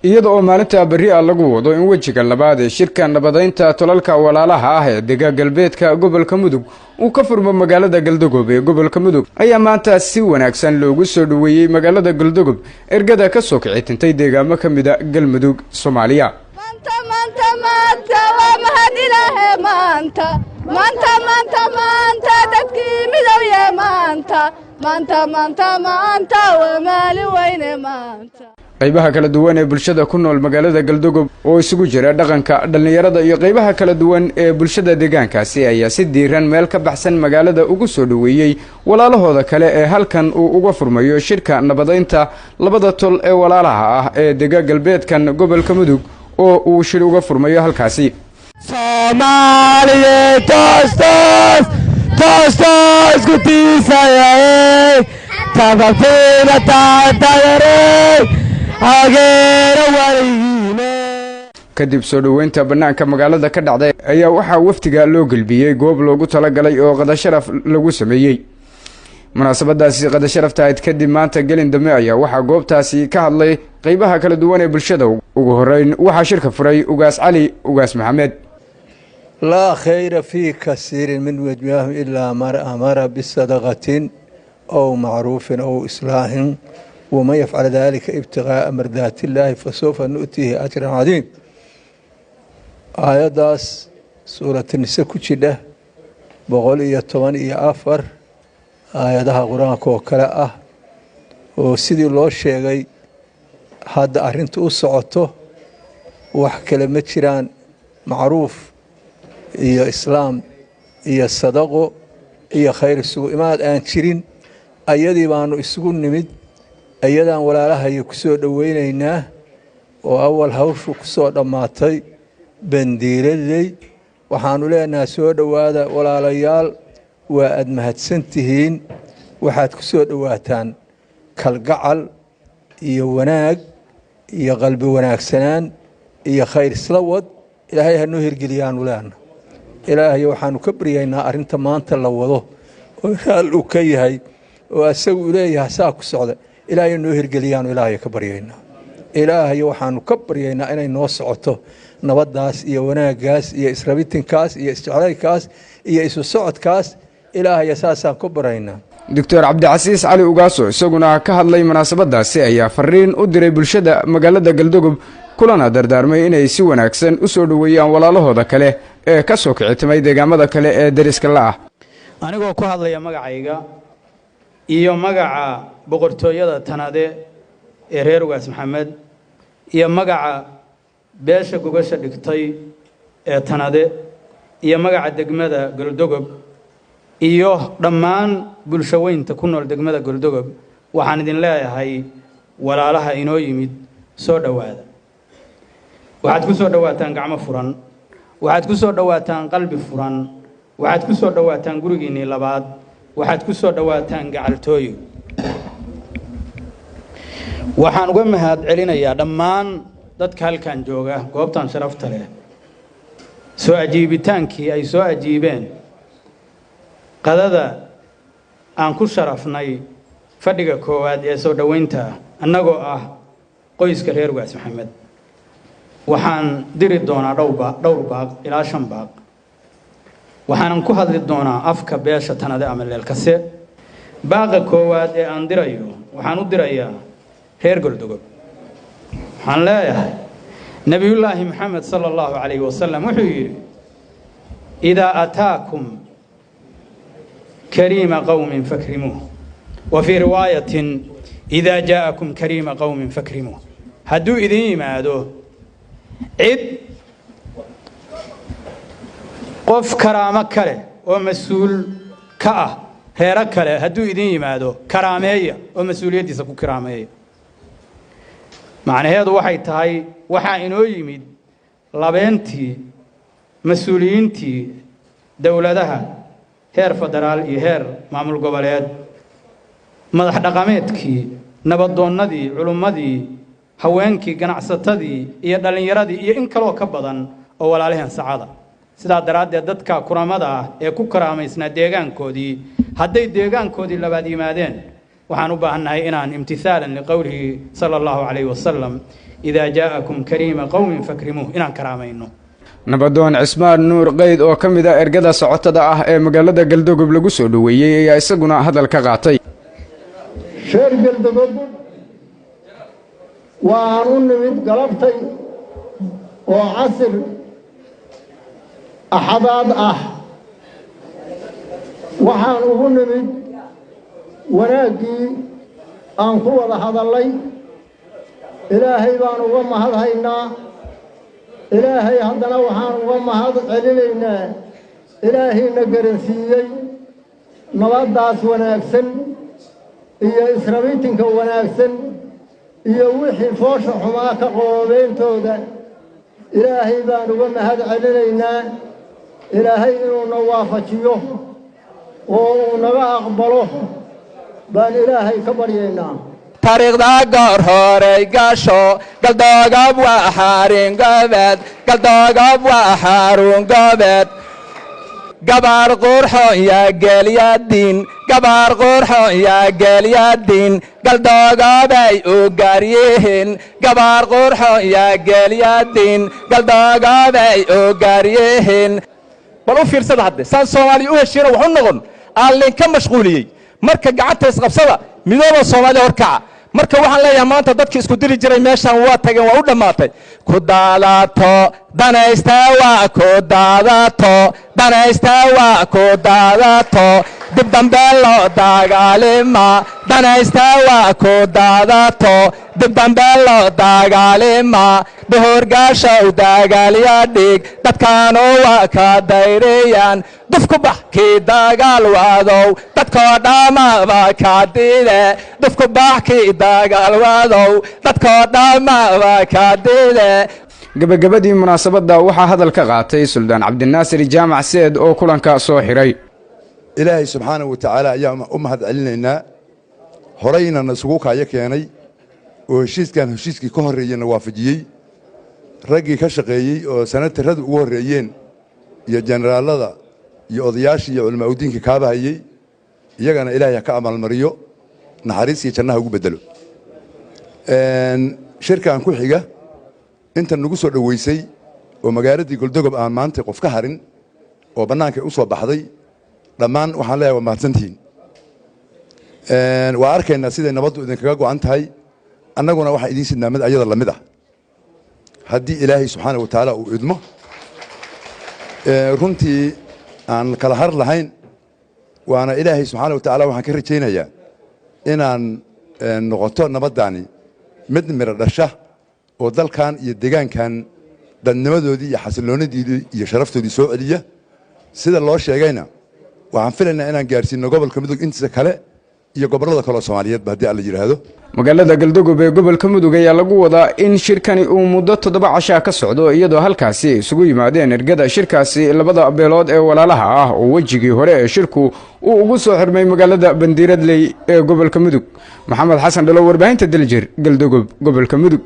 Iyada oo maalinta berri ah lagu wado in wejiga labaad ee shirka nabadaynta tolalka walaalaha ah ee dega galbeedka gobolka Mudug uu ka furmo magaalada Galdogob ee gobolka Mudug, ayaa maanta si wanaagsan loogu soo dhoweeyey magaalada Galdogob ergada ka soo kici tintay deegaamo ka mida Galmudug, Soomaaliya. Maanta maanta waa mahad Ilaahe. Maanta maanta maanta maanta dadkii midowye. Maanta maanta maanta maanta waa maalin weyne maanta. Qaybaha kala duwan ee bulshada ku nool magaalada Galdogob oo isugu jira dhaqanka, dhallinyarada iyo qaybaha kala duwan ee bulshada deegaankaasi ayaa si diiran meel ka baxsan magaalada ugu soo dhoweeyey walaalahooda kale ee halkan uu uga furmayo shirka nabadaynta labada tol ee walaalaha ah ee dega galbeedkan gobolka Mudug oo uu shir uga furmayo halkaasi. Soomaaliye, toos toos toos toos ku tiisayay, tababtiina taatayarey hageera waligiine. Kadib soo dhoweynta bannaanka magaalada ka dhacday ayaa waxaa wafdiga loo gelbiyey goob loogu talagalay oo qadasharaf lagu sameeyey. Munaasabadaasi qadasharaftahayd kadib, maanta gelin dambe ayaa waxaa goobtaasi ka hadlay qeybaha kala duwan ee bulshada. Ugu horeyn waxaa shirka furay Ugaas Cali Ugaas Maxamed. لا خير في كثير من نجواهم إلا من أمر بصدقة أو معروف أو إصلاح، ومن يفعل ذلك ابتغاء مرضات الله فسوف نؤتيه أجرا عظيما. Aayaddaas Suurat Nise ku jidha, 114 aayadaha Qur-aanka oo kale ah, oo sidii loo sheegay hadda arrintu u socoto, wax kale ma jiraan, macruuf iyo islaam iyo sadaqo iyo khayr isugu imaad aan jirin. Ayadii baanu isugu nimid, ayadaan walaalahayo ku soo dhoweynaynaa oo awal hawshu ku soo dhammaatay Bandiiradey. Waxaanu leenahay, soo dhowaada walaalayaal, waa aad mahadsan tihiin. Waxaad ku soo dhowaataan kalgacal iyo wanaag iyo qalbi wanaagsanaan iyo khayr isla wad. Ilaahay hanoo hirgeliyaanu leena. Ilaahay waxaanu ka baryaynaa arrinta maanta la wado oo raal uu ka yahay oo asagu uu leeyahay saa ku socda, Ilaahay noo hirgeliyaanu Ilaahay ka baryaynaa. Ilaahay waxaanu ka baryaynaa inay noo socoto nabaddaas iyo wanaaggaas iyo israbitinkaas iyo isjeclaynkaas iyo isu socodkaas. Ilaahay saasaan ku baraynaa. Doctor Cabdicasiis Cali Ugaaso isaguna ka hadlay munaasabadaasi ayaa fariin u diray bulshada magaalada Galdogob, kulana dardaarmay inay si wanaagsan u soo dhoweeyaan walaalahooda kale ee ka soo kicitimay deegaamada kale ee deriska la ah. Anigoo ku hadlaya magacayga iyo magaca boqortooyada Tanade ee reer Ugaas Maxamed iyo magaca beesha gogasha dhigtay ee Tanade iyo magaca degmada Goldogob iyo dhammaan bulsho weynta ku nool degmada Goldogob, waxaan idin leeyahay, walaalaha inoo yimid, soo dhowaada. Waxaad ku soo dhowaataan gacmo furan, waxaad ku soo dhowaataan qalbi furan, waxaad ku soo dhowaataan gurigiinnii labaad, waxaad ku soo dhowaataan gacaltooyo. Waxaan uga mahad celinayaa dhammaan dadka halkan jooga goobtan sharafta leh soo ajiibitaankii ay soo ajiibeen qadada aan ku sharafnay fadhiga koowaad ee soo dhoweynta ah, annagoo ah qoyska reer Ugaas Maxamed. Waxaan diri doonaa dhowr baaq ilaa shan baaq. Waxaanan ku hadli doonaa afka beesha Tanade ama Leelkase. Baaqa koowaad ee aan dirayo waxaan u dirayaa reer Goldogob. Waxaan leeyahay, Nebiyullaahi Maxamed sala allahu calayhi wasalam wuxuu yidhi: "إذا أتاكم كريم قوم فأكرموه، وفي رواية: إذا جاءكم كريم قوم فأكرموه." Hadduu idin yimaado cid qof karaamo kale oo mas-uul ka ah reero kale, hadduu idin yimaado, karaameeya oo mas-uuliyaddiisa ku karaameeya. Macnaheedu waxay tahay, waxaa inoo yimid labeentii mas-uuliyiintii dowladaha heer federaal iyo heer maamul goboleed, madax dhaqameedkii, nabadoonnadii, culummadii, haweenkii, ganacsatadii iyo dhallinyaradii iyo in kaloo ka badan oo walaalaheen sacada. Sidaa daraaddeed, dadka kuramada ah ee ku karaamaysnaa deegaankoodii, hadday deegaankoodii labaad yimaadeen, waxaan u baahannahay inaan امتثالا لقوله صلى الله عليه وسلم. Idaa jaa'akum kariima qowmin fakrimuuh, inaan karaamayno. Nabadoon Cismaan Nuur Qayd oo ka mid ah ergada socotada ah ee magaalada Galdogob lagu soo dhoweeyey ayaa isaguna hadal ka qaatay. Reer Galdogob, waan u nimid galabtay oo casir Axadaad ah. Waxaan ugu nimid wanaaggii aan ku wada hadallay. Ilaahay baan uga mahadhaynaa. Ilaahay haddana waxaan uga mahad celinaynaa Ilaahayna garansiiyey nabaddaas wanaagsan iyo israbitinka wanaagsan iyo wixii foosha xumaa ka qoobeyntooda. Ilaahay baan uga mahad celinaynaa. Ilaahay inuuna waafajiyo oo uu naga aqbalo baan Ilaahay ka baryaynaa. Taariikhda goor horey gasho, Galdogob waa xarun gobeed, Galdogob waa xarun gobeed. Gabaar qurxoon yaa geelyadiin, gabaar qurxoon yaa geelyadiin, Galdogobay u gaaryihiin. Gabaar qurxoon yaa geelyadiin, Galdogobay u gaaryihiin. Bal u fiirsada hadde, saan Soomaaliya u heshiina wax u noqon aallinka mashquuliyey. Marka gacanta isqabsada, midooba Soomaaliya horkaca. Marka waxaan leeyahay, maanta dadkii isku diri jiray meeshaan waa tageen, waa u dhammaatay. Ku daadato danaysta, waa ku daadato danaysta, waa ku daadato, dib dambe loo dagaalima. Danaysta waa ku daadato, dib dambe loo dagaalima. Duhurgaashow dagaalya dhig, dadkaanu waa ka dayriyaan. Dufku bax kii dagaal waadow, dadkoo dhamaba ka dide. Dufku bax kii dagaal waadow, dadkoo dhamaba ka dide. Gabagabadii munaasabadda waxaa hadal ka qaatay Suldaan Cabdinaasir Jaamac Seed oo kulanka soo xidhay. Ilaahay subxaanahu wa tacaala ayaa u mahad celinaynaa, horayna na isugu kaayo keenay oo heshiiskan heshiiskii ka horreeyena waafajiyey. Raggii ka shaqeeyey oo sanataradu ugu horreeyeen iyo jeneraallada iyo odayaashii iyo culamaa udiinka kaabahayey, iyagana Ilaahay ha ka abaalmariyo, naxariis iyo jannaha ugu beddelo. Shirkan ku xiga, inta nagu soo dhoweysay oo magaaladii Goldogob aan maanta qof ka harin oo bannaanka u soo baxday, dhammaan waxaan leeyahay waa mahadsantihiin. Waa arkaynaa siday nabaddu idinkaga go'an tahay. Annaguna waxaan idiin sidnaa mid ayada lamid ah, haddii Ilaahay subxaana wa tacaala uu idmo. Runtii aan kala har lahayn, waana Ilaahay subxaana wa tacala waxaan ka rajaynayaa inaan noqoto nabaddaani mid miro dhasha oo dalkan iyo deegaankan dadnimadoodii iyo xasilloonidoodii iyo sharaftoodii soo celiya. Sida loo sheegayna, waxaan filaynaa inaan gaarsiino gobolka Mudug intiisa kale iyo gobollada kale oo Soomaaliyeedba, haddii Alla yidhaahdo. Magaalada Galdogob ee gobolka Mudug ayaa lagu wadaa in shirkani uu muddo 7 cashaa ka socdo, iyadoo halkaasi ay isugu yimaadeen ergada shirkaasi labada beelood ee walaalaha ah, oo wejigii hore ee shirku uu ugu soo xirmay magaalada Bandiiradley ee gobolka Mudug. Maxamed Xasan Dhalo, warbaahinta Daljir, Galdogob, gobolka Mudug.